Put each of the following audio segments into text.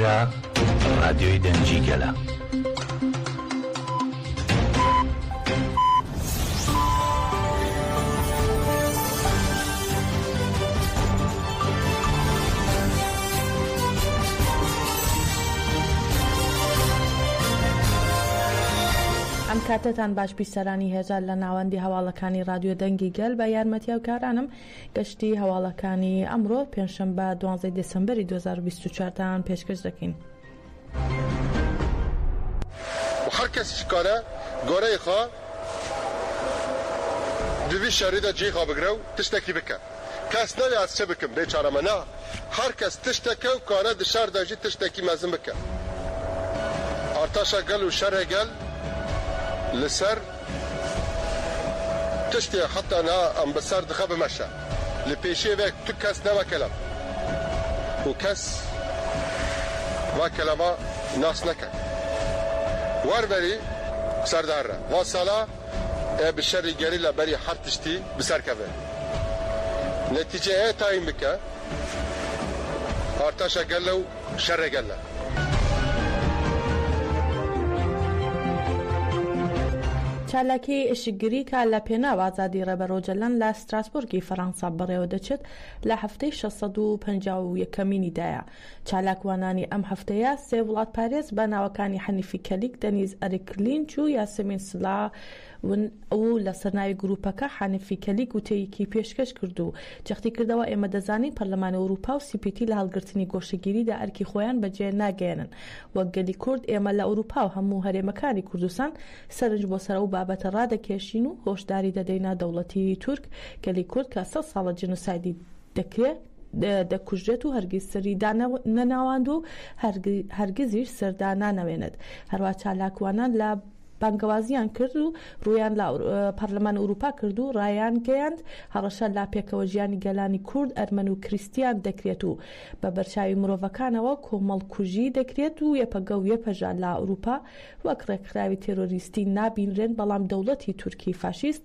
ئێرە ڕادیۆی دەنگی گەلە. ئەم کاتەتان باش بیسەرانی هێژا لە ناوەندی هەواڵەکانی ڕادیۆ دەنگی گەل بە یارمەتی هاوکارانم گەشتی هەواڵەکانی ئەمڕۆ پێنجشەنبە دوانزەی دێسەمبەری 2024 تان پێشکەش دەکەین. و هەر کەسیش کارە گۆرەی خا di vî şerî de cihê xwe bigire û tiştekî bike. Kes navê ez çi bikim bê çare me na. Her kes tişteke û kare di şer de jî tiştekî mezin bike. Artaşa gel û şerê gel li ser tiştê heta niha em bi ser dixe bimeşe. Li pêşiyê vê tu kes nebe kelem û kes va kelema nas neke. Wer berî ser dihere. Va sala ê bi şerî gerîla berî her tiştî bi ser keve. Netîce ê tayîn bike artaşa gel e û Şerê gel e. چالاکی ئشکگری کە لە پێناو ئازادی ڕێبەر ئۆجەلان لە ستراسبۆرگی فەرەنسا بەڕێوەدەچێت لە هەفتەی 651 مینیدایە. چالاکوانانی ئەم هەفتەیە سێ وڵاتپارێز بە ناوەکانی حەنیفی کەلیک، دەنیز ئەرکلینچ و یاسەمین سلا و لەسەر ناوی گروپەکە حەنفی کەلیک وتەیەکی پێشکەش کرد و جەختی کردەوە ئێمە دەزانین پەرلەمانی ئەوروپا و سی پی تی لە هەڵگرتنی گۆشەگیریدا ئەرکی خۆیان بەجێ ناگەیەنن. وەک گەلی کورد ئێمە لە ئەوروپا و هەموو هەرێمەکانی کوردستان سەرنج بۆ سەر ئەو بابەتە ڕادەکێشین و هۆشداری دەدەینە دەوڵەتی تورک گەلی کورد کە سەد ساڵە جینۆسایدی دەکرێت دەکوژرێت و هەرگیز سەری دانەناواندوە و هەرگیزیش سەر دانانەوێنێت. هەروا چالاکوانان لە بانگەوازیان کرد و ڕوویان لە پەرلەمانی ئورووپا کرد و ڕایانگەیاند، هەڕەشە لە پێکەوەژیانی گەلانی کورد، ئەرمەن و کریستیان دەکرێت و بە بەرچاوی مرۆڤەکانەوە کۆمەڵکوژی دەکرێت و یەپەگە و یەپەژە لە ئورووپا وەک ڕێکخراوی تێرۆریستی نابینرێن، بەڵام دەوڵەتی تورکی فاشیست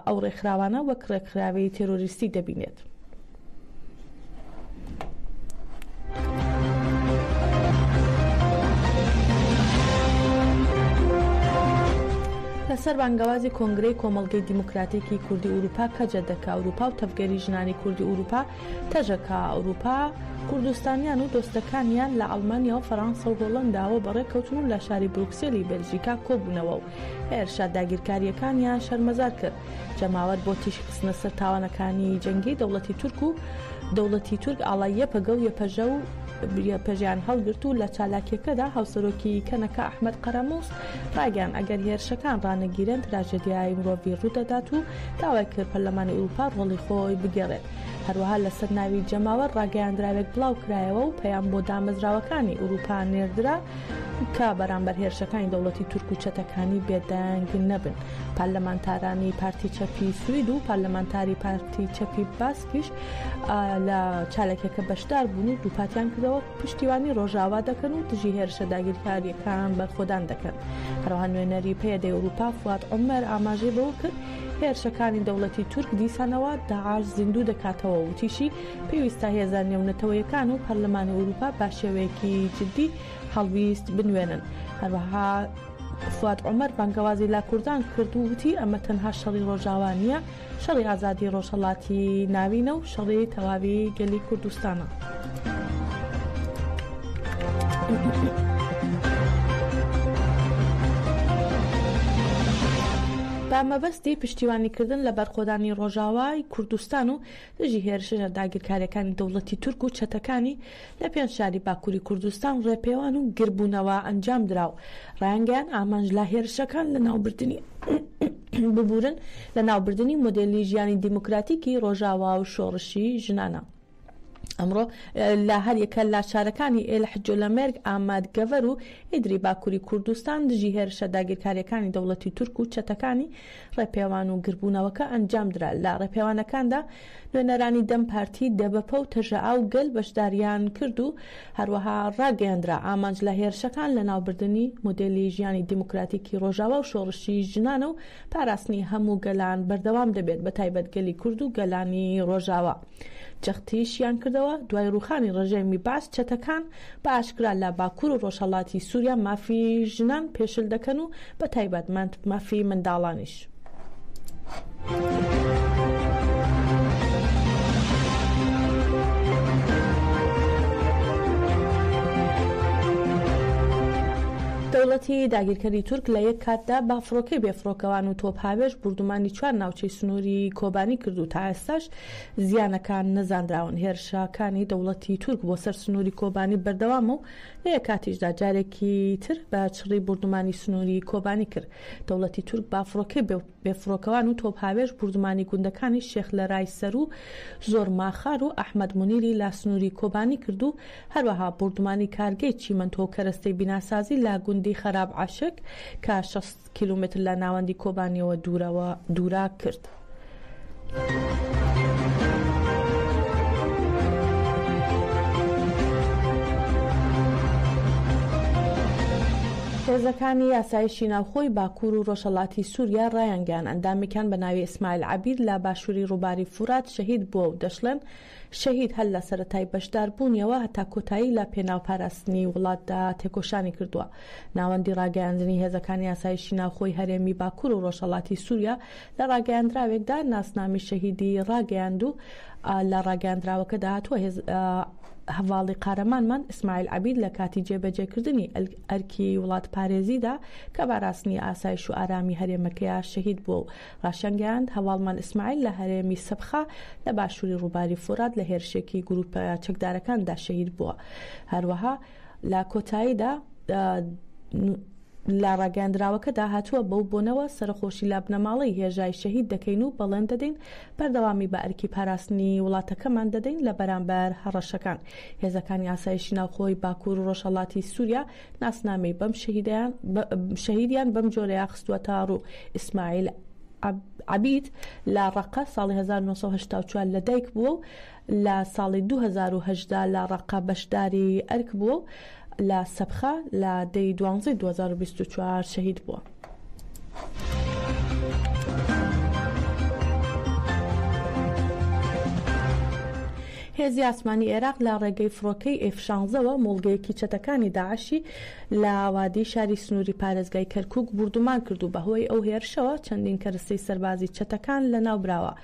ئەو ڕێکخراوانە وەک ڕێکخراوی تێرۆریستی دەبینێت. لەسەر بانگەوازی کۆنگرەی کۆمەڵگەی دیموکراتیکی کوردی ئورووپا کەجەدەکە ئەوروپا و تەڤگەری ژنانی کوردی ئورووپا تەژەکە ئەوروپا، کوردستانیان و دۆستەکانیان لە ئەڵمانیا و فەرانسە و هۆڵەنداوە بەڕێکەوتن و لە شاری بروکسێلی بێلژیکا کۆبوونەوە و هێرشە داگیرکارییەکانیان شەرمەزار کرد. جەماوەر بۆ تیشک خستنە سەر تاوانەکانی جەنگی دەوڵەتی تورک و دەوڵەتی تورک ئاڵای یەپەگە و یەپەژە و یەپەژەیان هەڵگرت و لە چالاکیەکەدا هاوسەرۆکی کەنەکە ئەحمەد قەرەموس ڕایگەیاند ئەگەر هێرشەکان ڕانەگیرێن تراژێدیای مرۆڤی ڕوودەدات و داوای کرد پەرلەمانی ئوروپا ڕۆڵی خۆی بگێڕێت. هەروەها لەسەر ناوی جەماوەر ڕاگەیاندراوێک بڵاوکرایەوە و پەیام بۆ دامەزراوەکانی ئوروپا نێردرا کە بەرامبەر هێرشەکانی دەوڵەتی تورک و چەتەکانی بێدەنگ نەبن. پەرلەمانتارانی پارتی چەپی سوید و پەرلەمانتاری پارتی چەپی باسکیش لە چالاکیەکە بەشدار بوون و دووپاتیان کردەوە پشتیوانی ڕۆژاوا دەکەن و دژی هێرشە داگیرکاریەکان بەرخۆدان دەکەن. هەروەها نوێنەری پەیەدەی ئەوروپا فواد عومەر ئاماژەی بەوە کرد هێرشەکانی دەوڵەتی تورک دیسانەوە داعش زیندوو دەکاتەوە و وتیشی پێویستە هێزە نێونەتەوەیەکان و پەرلەمانی ئەوروپا بە شێوەیەکی جدی هەڵویست بنوێنن. هەروەها فواد عومەر بانگەوازی لە کوردان کرد و وتی ئەمە تەنها شەڕی ڕۆژاوا نییە، شەڕی ئازادی ڕۆژهەڵاتی ناوینە و شەڕی تەواوی گەلی کوردستانە. بە مەبەستی پشتیوانیکردن لە بەرخۆدانی ڕۆژاوای کوردستان و دژی هێرشە داگیرکاریەکانی دەوڵەتی تورک و چەتەکانی لە پێنج شاری باکوری کوردستان ڕێپێوان و گربوونەوە ئەنجامدرا و ڕایانگەیاند ئامانج لە هێرشەکان لەناوبردنی ببورن لەناوبردنی مۆدێلی ژیانی دیموکراتیکی ڕۆژاوا و شۆڕشی ژنانە. ئەمڕۆ لە هەریەکە لە شارەکانی ئێلح، جۆلەمێرگ، ئامەد، گەڤەر و ئیدری باکوری کوردستان دژی هێرشە داگیرکارییەکانی دەوڵەتی تورک و چەتەکانی ڕێپێوان و گربوونەوەکە ئەنجامدرا. لە ڕێپێوانەکاندا نوێنەرانی دەم پارتی، دەبەپە و تەژەئا و گەل بەشداریان کرد و هەروەها ڕاگەیەندرا ئامانج لە هێرشەکان لەناوبردنی مۆدێلی ژیانی دیموکراتیکی ڕۆژاوا و شۆڕشی ژنانە و پاراستنی هەموو گەلان بەردەوام دەبێت بەتایبەت گەلی کورد و گەلانی ڕۆژاوا. جەختیشیان کردەوە، دوای ڕووخانی ڕژێمی بەعس چەتەکان بە ئاشکرا لە باکوور و ڕۆژهەڵاتی سووریا مافی ژنان پێشل دەکەن و بە تایبەت مافی منداڵانیش. دەوڵەتی داگیرکەری تورک لە یەک کاتدا بە فڕۆکەی بێفڕۆکەوان و تۆپهاوێژ بوردومانی چوار ناوچەی سنووری کۆبانی کرد و تا ئێستاش زیانەکان نەزانراون. هێرشەکانی دەوڵەتی تورک بۆ سەر سنووری کۆبانی بەردەوامە و لە یەککاتیشدا جارێکی تر بە چڕی بوردومانی سنووری کۆبانی کرد. دەوڵەتی تورک بە فڕۆکەی بێفڕۆکەوان و تۆپهاوێژ بوردومانی گوندەکانی شێخ لەرای سەروو، زۆرماخار و ئەحمەد مونیری لە سنووری کۆبانی کرد و هەروەها بوردومانی کارگەی چیمەنتۆ و کەرەستەی بیناسازی لە گوندی خەراب عەشک کە 60 کیلۆمەتر لە ناوەندی کۆبانیەوە دوورەوە دوورە کرد. هێزەکانی ئاسایشی ناوخۆی باکوور و ڕۆژهەڵاتی سووریا ڕایانگەیاند، ئەندامێکیان بە ناوی ئیسماعیل عەبید لە باشووری ڕووباری فورات شەهید بووە و دەشڵێن، شەهید هەر لە سەرەتای بەشداربوونیەوە هەتا کۆتایی لە پێناو پاراستنی وڵاتدا تێکۆشانی کردووە. ناوەندی ڕاگەیاندنی هێزەکانی ئاسایشی ناوخۆی هەرێمی باکوور و ڕۆژهەڵاتی سووریا لە ڕاگەیاندراوێکدا ناسنامەی شەهیدی ڕاگەیاند و لە ڕاگەیاندراوەکەدا هاتووە هەڤاڵی قارەمانمان ئیسماعیل عەبید لە کاتی جێبەجێکردنی ئەرکی وڵاتپارێزیدا کە پاراستنی ئاسایش و ئارامی هەرێمەکەیە شەهید بووە و ڕاشیانگەیاند، هەڤاڵمان ئیسماعیل لە هەرێمی سەبخە لە باشووری ڕووباری فورات لە هێرشێکی گرووپە چەکدارەکاندا شەهید بووە. هەروەها لە کۆتاییدا لە ڕاگەیاندراوەکەدا هاتووە، بەو بۆنەوە سەرەخۆشی لە بنەماڵەی هێژای شەهید دەکەین و بەڵێن دەدەین بەردەوامی بە ئەرکی پاراستنی وڵاتەکەمان دەدەین لە بەرامبەر هەڕەشەکان. هێزەکانی ئاسایشی ناوخۆی باکوور و ڕۆژهەڵاتی سووریا ناسنامەی بەم شەهیدەیان شەهیدیان بەم جۆرەیا خستووەتە ڕوو، ئیسماعیل عەبید لە ڕەققە ساڵی 1984 لەدایک بووە و لە ساڵی 2018 لە ڕەققە بەشداری ئەرک بووە و لە سەبخە لە دەی دوانزەی 2024 شەهید بووە. هێزی ئاسمانی عێراق لە ڕێگەی فڕۆکەی ئێف شانزەوە مۆڵگەیەکی چەتەکانی داعشی لە وادی شاری سنووری پارێزگای کەرکووک بوردومان کرد و بەهۆی ئەو هێرشەوە چەندین کەرەستەی سەربازی چەتەکان لەناوبراوە.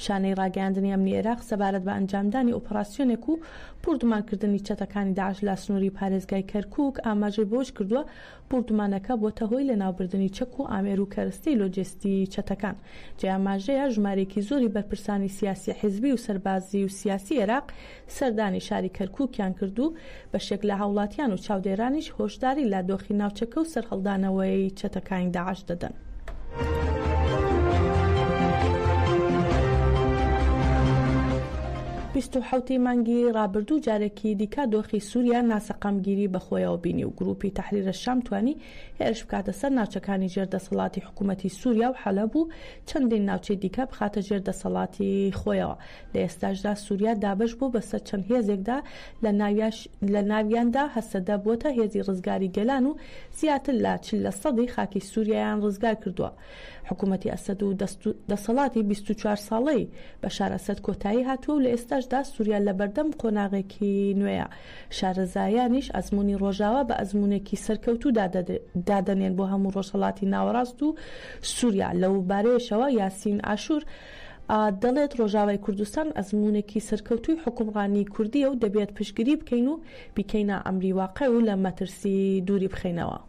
شانەی ڕاگەیاندنی ئەمنی عێراق سەبارەت بە ئەنجامدانی ئۆپەراسیۆنێک و بوردومانکردنی چەتەکانی داعش لە سنووری پارێزگای کەرکووک ئاماژەی بەوەشکردووە، بوردومانەکە بۆتە هۆی لەناوبردنی چەک و ئامێر و کەرەستەی لۆجێستی چەتەکان. جێی ئاماژەیە ژمارەیەکی زۆری بەرپرسانی سیاسی حیزبی و سەربازی و سیاسی عێراق سەردانی شاری کەرکوکیان کرد و بەشێک لە هاوڵاتیان و چاودێرانیش هۆشداری لە دۆخی ناوچەکە و سەرهەڵدانەوەی چەتەکانی داعش دەدەن. 27 ی مانگی ڕابردوو جارێکی دیکە دۆخی سووریا ناسەقامگیری بەخۆیەوە بینی و گرووپی تەحریر شام توانی هێرش بکاتە سەر ناوچەکانی ژێر دەسەڵاتی حکوومەتی سووریا و حەلەب و چەندین ناوچەی دیکە بخاتە ژێر دەسەڵاتی خۆیەوە. لە ئێستاشدا سووریا دابەش بووە بەسەر چەند هێزێکدا لە ناویاندا هەسەدە بووەتە هێزی ڕزگاری گەلان و زیاتر لە 40 لە سەدی خاکی سووریایان ڕزگار کردووە. حکوومەتی ئەسەد و دەسەڵاتی 24 ساڵەی بەشار ئەسەد کۆتایی هاتووە و لە ئێستاشدا سووریا لەبەردەم قۆناغێکی نوێیە. شارەزایانیش ئەزموونی ڕۆژاوا بە ئەزموونێکی سەرکەوتوو دادەنێن بۆ هەموو ڕۆژهەڵاتی ناوەڕاست و سووریا. لەو بارەیەشەوە یاسین عاشوور دەڵێت، ڕۆژاوای کوردستان ئەزموونێکی سەرکەوتووی حوکمڕانیی کوردییە و دەبێت پشتگری بکەین و بیکەینە ئەمری واقع و لە مەترسی دووری بخەینەوە.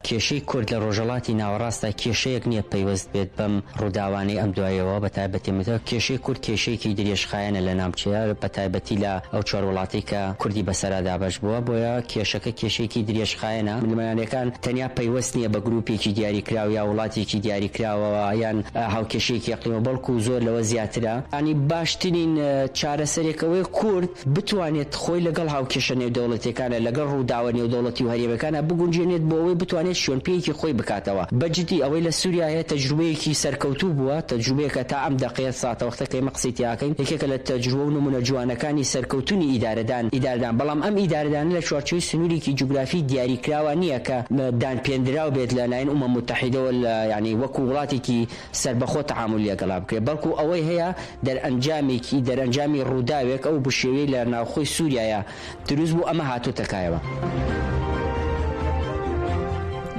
کێشەی کورد لە ڕۆژهەڵاتی ناوەڕاستدا کێشەیەک نییە پەیوەست بێت بەم ڕووداوانەی ئەم دوایەوە بە تایبەتی متە کێشەی کورد کێشەیەکی درێژخایەنە لە ناوچەیە بە تایبەتی لە ئەو چوار وڵاتەی کە کوردی بەسەرا دابەش بووە بۆیە کێشەکە کێشەیەکی درێژخایەنە ململانێکان تەنیا پەیوەست نییە بە گرووپێکی دیاریکراو یا وڵاتێکی دیاریکراوەوە یان هاوکێشەیەکی ئەقلیمەوە بەڵکو زۆر لەوە زیاترە یانی باشترین چارەسەرێک ئەوەیە کورد بتوانێت خۆی لەگەڵ هاوکێشە نێودەوڵەتیەکانە، لەگەڵ ڕووداوە نێودەوڵەتی و هەرێمیەکانا بگونجێنێت بۆ ئەوەی بتوانێت. شوێنپێیەکی خۆی بکاتەوە. بە جدی ئەوەی لە سوریا هەیە تەجروبەیەکی سەرکەوتوو بووە، تەجروبەیەکە تا ئەم دەقەیە ساتەوەختە کە ئێمە قسەی تیا ئەکەین یەکێکە لە تەجروبە و نموونە جوانەکانی سەرکەوتوونی ئیدارەدان ئیدارەدان، بەڵام ئەم ئیدارەدانە لە چوارچێوەی سنوورێکی جوگرافی دیاریکراوا نییە کە دانپێندراو بێت لە لایەن ئومەم موتەحیدەوە لە یانی وەکوو وڵاتێکی سەربەخۆ تەعامولی لەگەڵا بکرێت بەڵکوو ئەوەی هەیە دەرئەنجامێکی دەرئەنجامی ڕووداوێک ئەو بشێویەی لە ناوخۆی سووریایا دروست بوو ئەمە هاتۆتە کایەوە.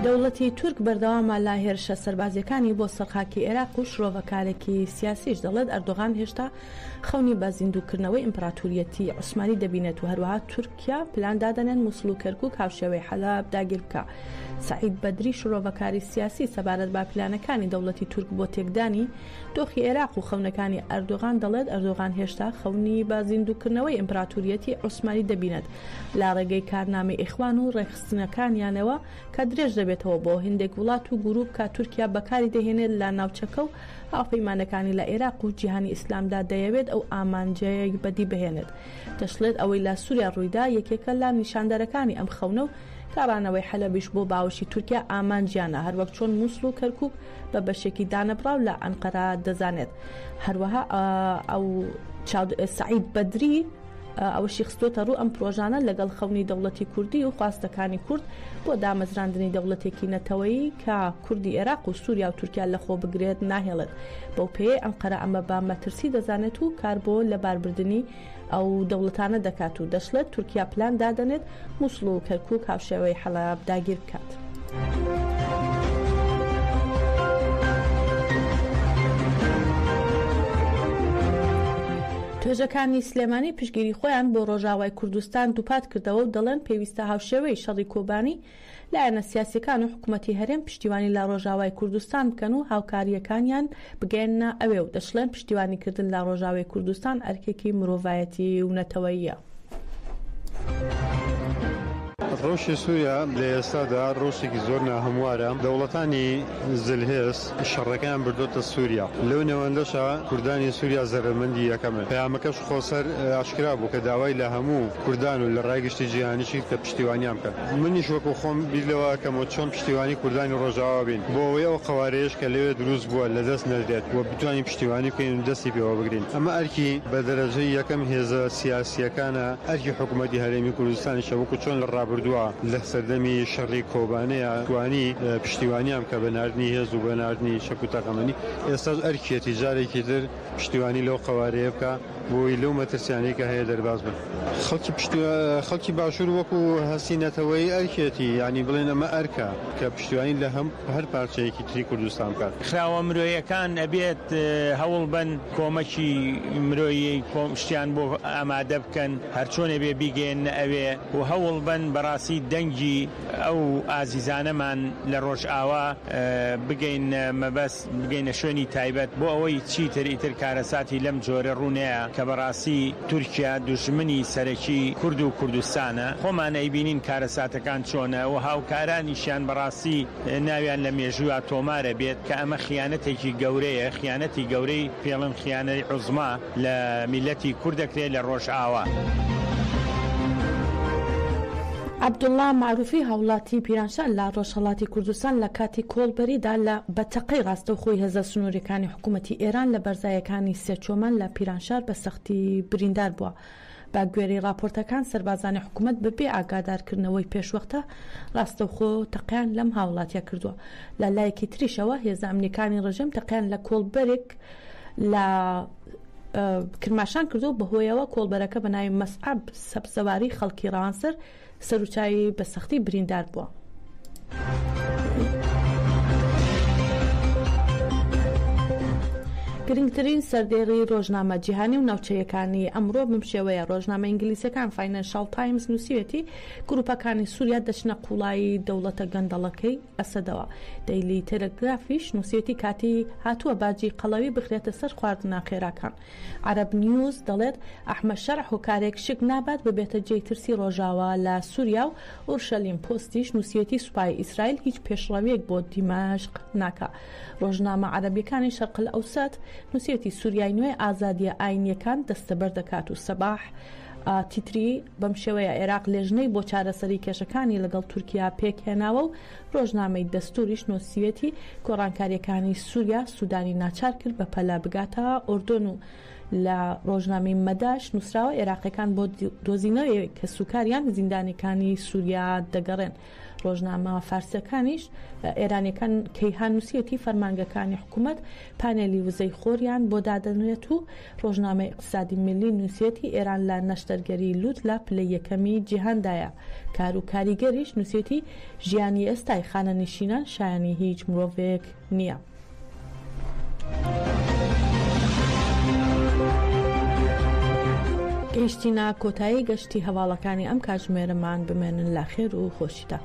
دەوڵەتی تورک بەردەوامە لە هێرشە سەربازیەکانی بۆ سەر خاکی ئێراق و شرۆڤەکارێکی سیاسیش دەڵێت ئەردۆغان هێشتا خەونی بە زیندووکردنەوەی ئیمپراتوریەتی عوسمانی دەبینێت و هەروەها تورکیا پلان دادەنێن موسڵ و کەرکوک هاوشێوەی حەلەب داگیر بکا. سەعید بەدری شرۆڤەکاری سیاسی سەبارەت بە پلانەکانی دەوڵەتی تورک بۆ تێکدانی دۆخی ئێراق و خەونەکانی ئەردۆغان دەڵێت، ئەردۆغان هێشتا خەونی بە زیندووکردنەوەی ئیمپراتوریەتی عوسمانی دەبینێت لە ڕێگەی کارنامەی ئیخوان و ڕێکخستنەکانیانەوە کە درێژ دەبێتەوە بۆ هندێک وڵات و گروپ کە تورکیا بەکاری دەهێنێت لە ناوچەکە و هاوپەیمانەکانی لە ئێراق و جیهانی ئیسلامدا دەیەوێت ئەو ئامانجەی بەدی بهێنێت. دەشڵێت ئەوەی لە سوریا ڕوویدا یەکێکە لە نیشاندەرەکانی ئەم خەونە و گەڕانەوەی حەلەبیش بۆ باوەشی تورکیا ئامانجیانە، هەروەک چۆن موسڵ و کەرکوک بە بەشێکی دانەبڕاو لە ئەنقەرە دەزانێت. هەروەها ئەو سەعید بەدری ئەوەشی خستۆتە ڕوو ئەم پرۆژانە لەگەڵ خەونی دەوڵەتی کوردی و خواستەکانی کورد بۆ دامەزراندنی دەوڵەتێکی نەتەوەیی کە کوردی ئێراق و سووریا و تورکیا لەخۆ بگرێت ناهێڵێت، بەو پێیەی ئەنقەرە ئەمە بە مەترسی دەزانێت و کار بۆ لەباربردنی ئەو دەوڵەتانە دەکات و دەشڵێت، تورکیا پلان دادەنێت موسڵ و کەرکوک هاوشێوەی حەڵەب داگیر بکات. توێژەکانی سلێمانی پشتگیری خۆیان بۆ ڕۆژاوای کوردستان دووپات کردەوە و دەڵێن پێویستە هاوشێوەی شەڕی کۆبانی لایەنە سیاسیەکان و حکومەتی هەرێم پشتیوانی لە ڕۆژاوای کوردستان بکەن و هاوکارییەکانیان بگەیەننە ئەوێ و دەشڵێن پشتیوانیکردن لە ڕۆژاوای کوردستان ئەرکێکی مرۆڤایەتی و نەتەوەییە. ڕەوشی سووریا لە ئێستادا ڕەوشێکی زۆر ناهەموارە، دەوڵەتانی زلهێز شەڕەکەیان بردۆتە سووریا، لەو نێوەندەشا کوردانی سووریا زەرەرمەندی یەکەمن. پەیامەکەش خۆسەر ئاشکرا بوو کە داوای لە هەموو کوردان و لە ڕای گشتی جیهانیش کرد کە پشتیوانیان بکەن. منیش وەکو خۆم بیر لەوە ئەکەمەوە چۆن پشتیوانی کوردانی ڕۆژئاوا بین بۆ ئەوەی ئەو قەوارەیەش کە لەوێ دروست بووە لەدەست نەدرێت و بتوانین پشتیوانی بکەین و دەستی پێوە بگرین. ئەمە ئەرکی بە دەرەجەی یەکەم هێزە سیاسییەکانە، ئەرکی حکوومەتی هەرێمی کوردستانیشە وەکو چۆن لە ڕابردووە لە سەردەمی شەڕی کۆبانێیا توانی پشتیوانیان بکا بە ناردنی هێز و بە ناردنی چەک و تەقەمەنی، ئێستاش ئەرکیەتی جارێکی تر پشتیوانی لەو قەوارەیە بکا. بۆی لەو مەترسیانەی کە هەیە دەرباز بن. خەڵکی خەڵکی باشوور وەکو هەستی نەتەوەیی ئەرکێتی یانی بڵێن ئەمە ئەرکە کە پشتیوانی لە هەم هەر پارچەیەکی تری کوردستان بکات. خراوە مرۆیەکان ئەبێت هەوڵ بەن کۆمەکی مرۆیی شتیان بۆ ئامادە بکەن هەرچۆنێ بێ بیگەیەننە ئەوێ و هەوڵ بەن بەڕاستی دەنگی ئەو ئازیزانەمان لە ڕۆژئاوا بگەیننە مەبەست. بگەینە شوێنی تایبەت بۆ ئەوەی چیتر ئیتر کارەساتی لەم جۆرە ڕوو نەیا کە بەڕاستی تورکیا دوژمنی سەرەکی کورد و کوردستانە خۆمان ئەیبینین کارەساتەکان چۆنە و هاوکارانیشیان بەڕاستی ناویان لە مێژویا تۆمارە بێت کە ئەمە خیانەتێکی گەورەیە خیانەتی گەورەی پێڵن خیانەی عوزما لە میللەتی کورد دەکرێت لە ڕۆژئاوا. عەبدوڵڵا مەعروفی هاوڵاتی پیرانشار لە ڕۆژهەڵاتی کوردستان لە کاتی کۆڵبەریدا لە بە تەقەی ڕاستەوخۆی هێزە سنووریەکانی حکوومەتی ئێران لە بەرزایەکانی سێچۆمان لە پیرانشار بە سەختی بریندار بووە. بە گوێرەی ڕاپۆرتەکان سەربازانی حکوومەت بە بێ ئاگادارکردنەوەی پێشوەختە ڕاستەوخۆ تەقەیان لەم هاوڵاتیە کردووە. لە لایەکی تریشەوە هێزە ئەمنیەکانی ڕژێم تەقەیان لە کۆڵبەرێک لە کرماشان کردو بەهۆیەوە کۆڵبەرەکە بە ناوی مەسعەب سەبزەواری خەڵکی ڕەوانسەر سەروچاوی بە سەختی بریندار بووە. گرنگترین سەردێڕی ڕۆژنامە جیهانی و ناوچەیەکانی ئەمڕۆ بەم شێوەیە ڕۆژنامە ئینگلیزیەکان فاینەنشاڵ تایمز نووسیوێتی گروپەکانی سووریا دەچنە قوڵایی دەوڵەتە گەندەڵەکەی ئەسەدەوە. دەیلی تەلەگرافیش نووسیویەتی کاتی هاتووە باجی قەڵەوی بخرێتە سەر خواردنە خێراکان. عەرەب نیوز دەڵێت ئەحمەد شەرع هۆکارێک شک نابات ببێتە جێی ترسی ڕۆژاوا لە سوریا و ئورشەلیم پۆستیش نووسیویەتی سوپای ئیسرائیل هیچ پێشڕەویەک بۆ دیمەشق ناکا. ڕۆژنامە عەرەبیەکانی شەرقلئەوسەت نووسیویەتی سوریای نوێ ئازادیە ئاینیەکان دەستەبەر دەکات و سەباح. تیتری بەم شێوەیە، عێراق لێژنەی بۆ چارەسەری کێشەکانی لەگەڵ تورکیا پێکهێناوە و ڕۆژنامەی دەستوریش نووسیویەتی، گۆڕانکارییەکانی سوریا سودانی ناچار کرد بەپەلە بگاتە ئوردن و لە ڕۆژنامەی مەداش نووسراوە، عێراقیەکان بۆ دۆزینەوەی کەسوکاریان زیندانیەکانی سوریا دەگەڕێن. ڕۆژنامە فارسیەکانیش ئێرانیەکان کەیهان نووسیەتی فەرمانگەکانی حکوومەت پانێلی وزەی خۆریان بۆ دادەنرێت و ڕۆژنامەی ئیقتسادی میللی نووسیەتی ئێران لە نەشتەرگەری لووت لە پلەی یەکەمی جیهاندایە. کار و کاریگەریش نووسیەتی ژیانی ئێستای خانەنشینان شایانی هیچ مرۆڤێک نییە. گەیشتینە کۆتایی گەشتی هەواڵەکانی ئەم کاتژمێرەمان بمێنن لە خێر و خۆشیدا.